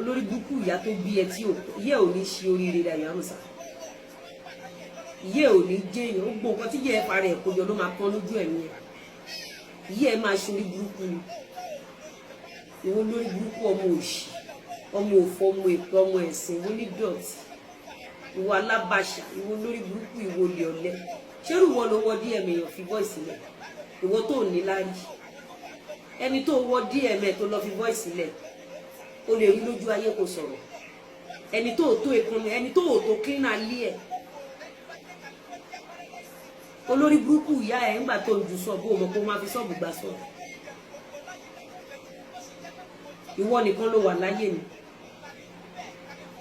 Olórí burúkú ìyá tó bí ẹ tí ìyá ò ní ṣe oríire Dayọ̀ Amusa. Ìyá ò ní jẹyàn. Ó gbọ́ nǹkan tí ìyá ẹ parẹ́ ẹ̀ kójọ ló máa kán lójú ẹ̀mí ẹ̀. Ìyá ẹ máa ṣe orí burúkú ni. Ìwọ olórí burúkú, ọmọ òṣì, ọmọ òfò, ọmọ èpè, ọmọ ẹ̀sìn, ìwọ onídọ̀tí, ìwọ alábàṣà, ìwọ olórí burúkú, ìwọ olè ọ̀lẹ. Ṣérù wọ ló wọ DM èèyàn fi voice sílẹ̀? Ìwọ tó ní láárí, ẹni tó wọ DM ẹ tó lọ fi voice sílẹ̀, o lè rí lójú ayé kò sọ̀rọ̀. Ẹni tó tó ekun, ẹni tó tó cleaner lé ẹ. Olórí burúkú ìyá ẹ, ńgbà tó ń ju sọ́ọ̀bù, o mọ̀ pé o máa fi sọ́ọ̀bù gbà sọ́ọ̀bù. Ìwọ nìkan ló wà láyé ni.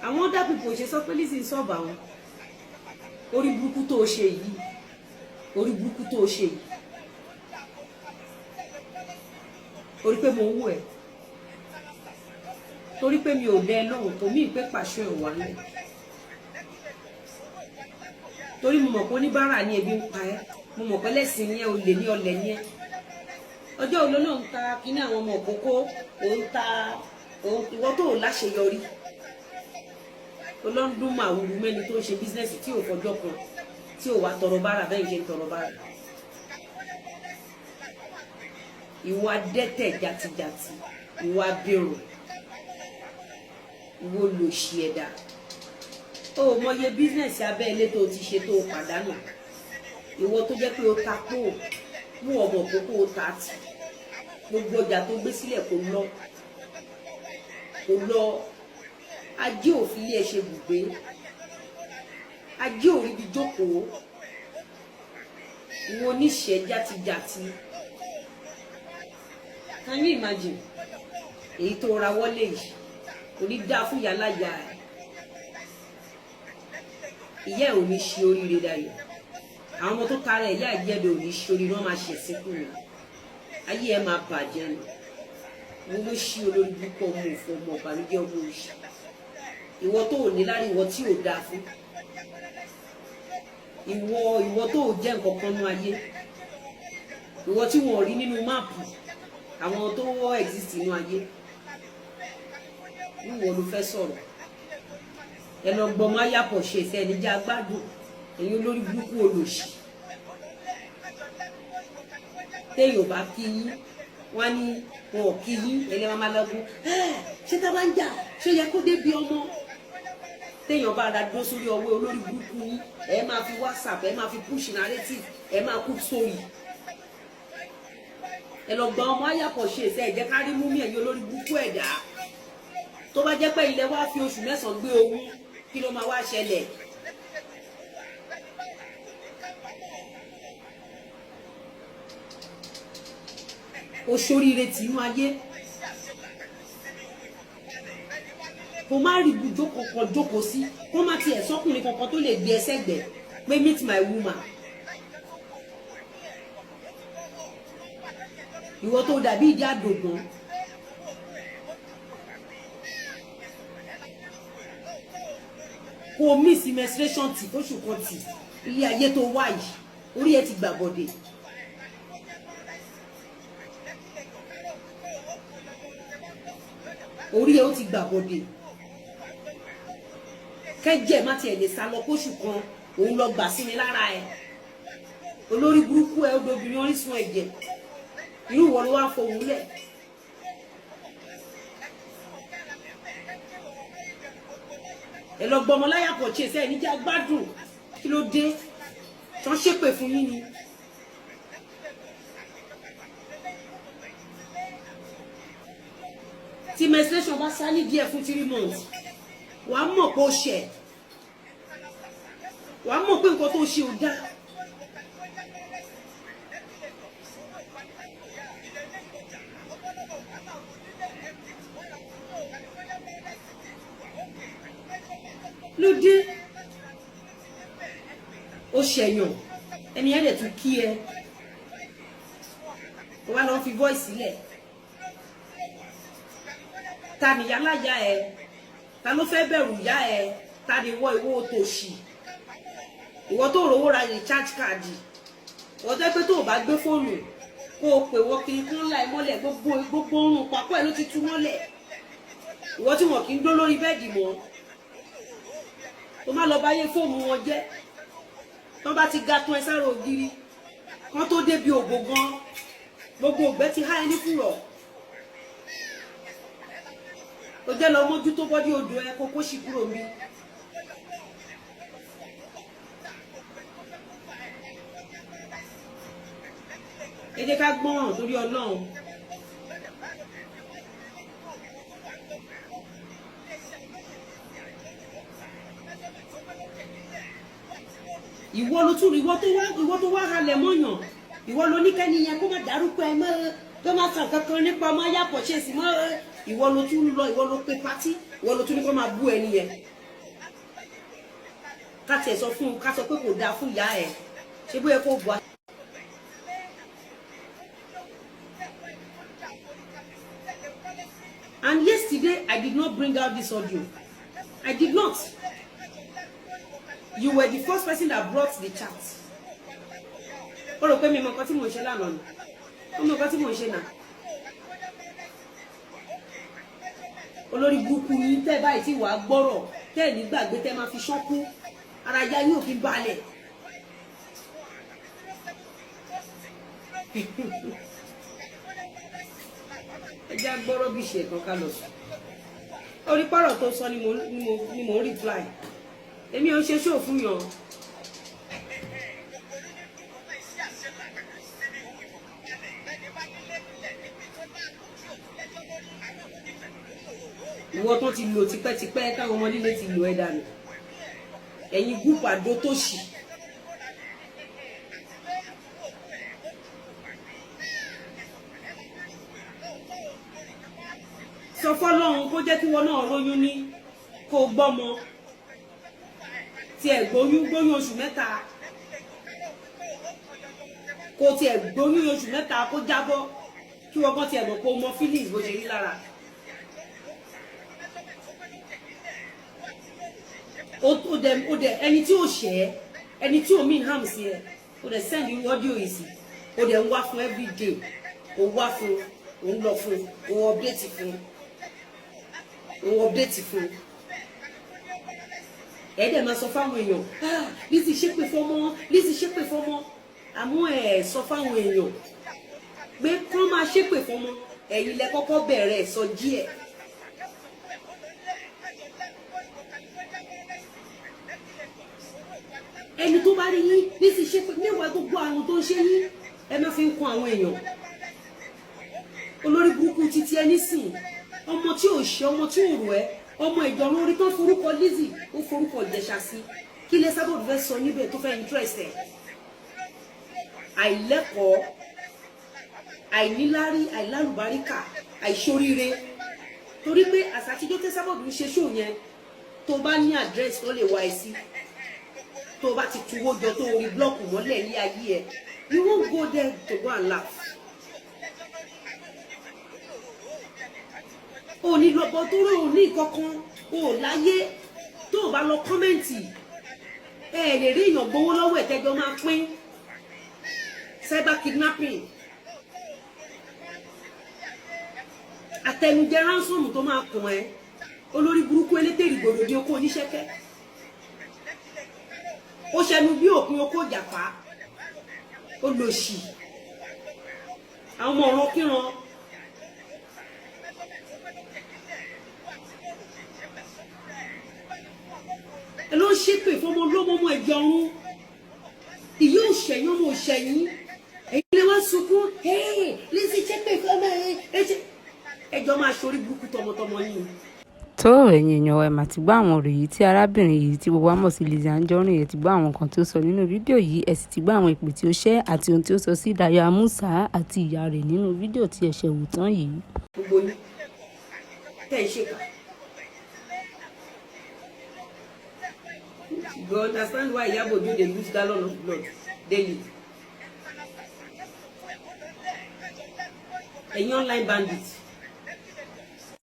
Àwọn other people ṣe sọ pé Lizzy sọ́ọ̀bù àwọn. Orí burúkú tó o ṣe yìí, orí burúkú tó o ṣe yìí, orí pé mo ń wò ẹ́, torí pé mi ò dẹ lóhùn kò mí pé pàṣẹ ò wálẹ̀, torí mo mọ̀ pé oníbàárà ní ebi ń pa ẹ́. Mo mọ̀ pé lẹ́sìn ní ẹ, olè ní ọlẹ̀ ní ẹ. Ọjọ́ òun ló ń ta kíní àwọn ọmọ òkókó òun ta ìwọ tó ò láṣeyọrí, olóńdún màwùrú mẹ́ni tó ń ṣe business tí ò fọjọ́ kan tí ò wá tọrọ bára bẹ́ẹ̀ ṣe ń tọrọ bára. Ìwọ adẹ́tẹ̀ jatijati, ìwọ abirùn, ìwọ olòṣì ẹ̀dá, o ò mọye business abẹ́ ilé tó o ti ṣe tó o pàdánù. Ìwọ tó jẹ́ pé o ta kó mú ọmọ òkókó, o ta tì, gbogbo ọjà tó gbé sílẹ̀ kò lọ, kò lọ. Ajé òfin ilé ẹ ṣe bùgbé, ajé òríbi jókòó. Ìwọ oníṣẹ́ játijàti, can you imagine? Èyí tó ra wọlé yìí kò ní dáa fún ìyá láyà ẹ. Ìyá ẹ ò ní ṣe oríire. Dayọ̀, àwọn ọmọ tó tara ẹ ìyá ìjẹbẹ ò ní ṣe oríire, wọn máa ṣẹ̀sín kù ní ayé ẹ máa bàjẹ́ ni. Wọn ló ṣí olórí burúkú, ọmọ òfò, ọmọ ọ̀bànújẹ́, ọmọ òṣì. Ìwọ tó ò ní lárí, ìwọ tí ò dáa fún ìwọ, ìwọ tó ò jẹ́ nǹkan kan nú ayé, ìwọ tí wọn ò rí nínú map àwọn tó wọ́ exist nínú ayé, ìwọ ló fẹ́ sọ̀rọ̀. Ẹ lọ gbọmọ ayàpọ̀ ṣe ìfẹ́ ẹni jẹ́ agbádùn. Ẹ̀yin olórí burúkú olòṣì, téèyàn bá kí yín, wọn ní wọn ò kí yín. Ẹni máa máa lọgùn. Ṣé tá bá ń jà, ṣé yẹ kó débi ọmọ? Téèyàn bá ra dúró sórí ọwọ́ olórí burúkú yín, ẹ máa fi WhatsApp, ẹ máa fi push narrative, ẹ máa kú sórí. Ẹ lọ gba ọmọ ayàpọ̀ ṣe ìṣe ẹ̀jẹ̀ kárí mú mi. Ẹ̀yin olórí burúkú ẹ̀dá, tó bá jẹ́ pé ilẹ̀ wá fi oṣù 9 gbé oyún, kí ló máa wá ṣẹlẹ̀? O ṣoríire tìǹú ayé, kò má rí ibùdó kankan jókòó sí, kó má tiẹ̀ sọ́kùnrin kankan tó lè gbé ẹsẹ̀ gbẹ̀ pé meet my woman. Ìwọ tó dàbí ìdí àdògán, kò miss menstruation tì fóṣù kan tì ilé ayé tó wà yìí, orí ẹ ti gbàbọdè. Orí ẹ ó ti gbàbọdè. Kẹjẹ má tiẹ̀ lè sá lọ kóṣù kan, òun lọ gbà sí mi lára ẹ. Olórí burúkú ẹ, odòbìnrin orísun ẹ̀jẹ̀, irú ìwọ ló wá fohùn lẹ̀. Ẹ lọ gbọmọ láyà pọ̀ ṣe sẹ́ẹ̀ níjà gbádùn. Kí ló dé tán ṣépè fún yín ni? Tí menstruation bá sá ní díẹ̀ fún 3 months, wàá mọ̀ pé ó ṣẹ̀, wàá mọ̀ pé nǹkan tó ṣe ò dáa. Ló dé ó ṣẹ̀yàn, ẹni yẹn dẹ̀ tún kí ẹ, ó wá lọ fi voice sílẹ̀. Ta ni yálàyà ẹ? Ta ló fẹ́ bẹ̀rù ìyá ẹ? Ta ni ìwọ? Ìwọ tòṣì, ìwọ tó rówó ra recharge card, ìwọ tó pé tó o bá gbé fóònù kó o pè wọ́n kiri kán láì mọ́lẹ̀, gbogbo gbogbo orun papọ̀ ẹ̀ ló ti tú mọ́lẹ̀. Ìwọ tí wọn kì í dó lórí bed mọ́, tó má lọ báyé fóònù wọn jẹ́, tó bá ti ga tán ẹ sára ògiri kán tó débi òbò gan, gbogbo ògbẹ́ ti há ẹ ní fùrọ̀. Ó jẹ́ lọ mójútó body odour ẹ, kókó sì kúrò mi. Ẹ jẹ́ ká gbọ́ràn torí Ọlọ́run. Ìwọ ló tún ìwọ tó wá halẹ̀ mọ́yàn, ìwọ ló ní kẹ́ni yẹn kó má dárúkọ ẹ mọ́, tó má sàn kankan nípa ọmọ ayápọ̀ ṣe sí mọ́. Ìwọ ló tún lọ, ìwọ ló pe party, ìwọ ló tún ní kó máa bú ẹni yẹn. Ká tiẹ̀ sọ fún un, ká sọ pé kò dáa fún ìyá ẹ̀, ṣé bóyá kó bu. And yesterday, I did not bring out this audio. I did not. You were the first person that brought the chat. Ó rò pé mi mọ nǹkan tí mò ń ṣe lánàá ni. Ó mọ nǹkan tí mò ń ṣe náà. Olórí burúkú yín tẹ́ báyìí tí wàá gbọ́rọ̀ tẹ́ ẹ̀ ní gbàgbé tẹ́ máa fi ṣọ́kú. Ara ya yín ò fi balẹ̀. Ẹ jẹ́ gbọ́rọ̀ bí ṣe kan ká lọ sùn. Orí pọ̀rọ̀ tó sọ ni mo ń reply. Èmi ò ń ṣe show fún yàn. Ìwọ tó ti lò tipẹ́tipẹ́, káwọn ọmọ líle ti lò ẹ́ dànù. Ẹ̀yin group àdó tó ṣì. Sọ fọ́lọ́run kó jẹ́ kí wọn náà róyún ní kó gbọ́mọ tiẹ̀, gbóyún gbóyún oṣù 3, kó tiẹ̀ gbóyún oṣù 3 kó jábọ́, kí wọ́n kàn tiẹ̀ mọ̀ kó mọ feelings bó ṣe rí lára. Ó dẹ̀ ẹni tí ò ṣẹ̀ ẹ́, ẹni tí ò mean harm sí ẹ, ó dẹ̀ send irú audio yìí sí, ó dẹ̀ ń wá fún every day, ó wá fún, ó ń lọ fún, ó update fún, ó update fún. Ẹ dẹ̀ máa sọ fáwọn èèyàn, "Ah, Lizzy ṣépè fọmọ, Lizzy ṣépè fọmọ." Àmọ́ ẹ sọ fáwọn èèyàn pé kán máa ṣépè fọmọ, ẹ̀yin lẹ kọ́kọ́ bẹ̀rẹ̀ sọ díẹ̀. Ẹni tó bá rí yín, Lizzy ṣépè mẹ́wàá, gbogbo àrùn tó ń ṣe yín, ẹ má fi ń kún àwọn èèyàn. Olórí burúkú títí ẹni sìn, ọmọ tí ò ṣe, ọmọ tí ò rò ẹ, ọmọ ìjọ̀run orí tó forúkọ Lizzy, ó forúkọ Ìjẹ̀ṣà sí. Kí lẹ sábọ̀dù fẹ́ sọ níbẹ̀ tó fẹ́ interest ẹ̀? Àìlẹ́kọ̀ọ́, àìníláárí, àìlálùbáríkà, àìṣoríire, torí pé àsàtijọ́ tẹ́ sábọ̀dù ń ṣe ṣó yẹn, tó bá ní address tó lè wá ẹ sí, tó bá ti tuwó jọ, tó rí block mọ́lẹ̀ ní ayé ẹ, you won't go there to go and laugh. Ò ní lọ́bọ̀ tó rí, ò ní kankan, ò láyé. Tó o bá lọ comment, ẹ lè rí èèyàn gbowó lọ́wọ́ ẹ̀ tẹ́jọ́ máa pín cyber kidnapping, àtẹnujẹ, ransom tó máa kùn ẹ́. Olórí burúkú elétèrè gbòdò ní okó oníṣẹ́kẹ́, ó ṣẹnu bí òpin okó jàpá, ó lòṣì, àwọn ọmọ ọ̀ràn kíran. Ẹ ló ń ṣépè fọmọ olómọ, ọmọ ẹ̀jẹ̀ ọ̀run, ìyá òṣèyìn, ọmọ òṣèyìn. Èyí lè wá sunkún, Lizzy ṣépè fọmọ ẹ, ẹjọ́ máa ṣorí burúkú tọmọtọmọ yìí. Tó ẹ̀yin èèyàn wa, ẹ̀ mà ti gbọ́ àwọn ọ̀rọ̀ yìí tí arábìnrin yìí tí gbogbo wa mọ̀ sí Lizzy Anjorin yẹn. Ti gbọ́ àwọn nǹkan tí ó sọ nínú fídíò yìí, ẹ sì ti gbọ́ àwọn ìpè tí ó ṣẹ́ àti ohun tí ó sọ sí Dayo Amusa àti ìyá rẹ̀ nínú fídíò tí ẹ ṣẹ̀ wò tán yìí. Gbogbo yín tẹ́ ẹ ṣèkà. You understand why Iyabo Ojo dey lose gallon of blood daily. Ẹ̀yin online bandit.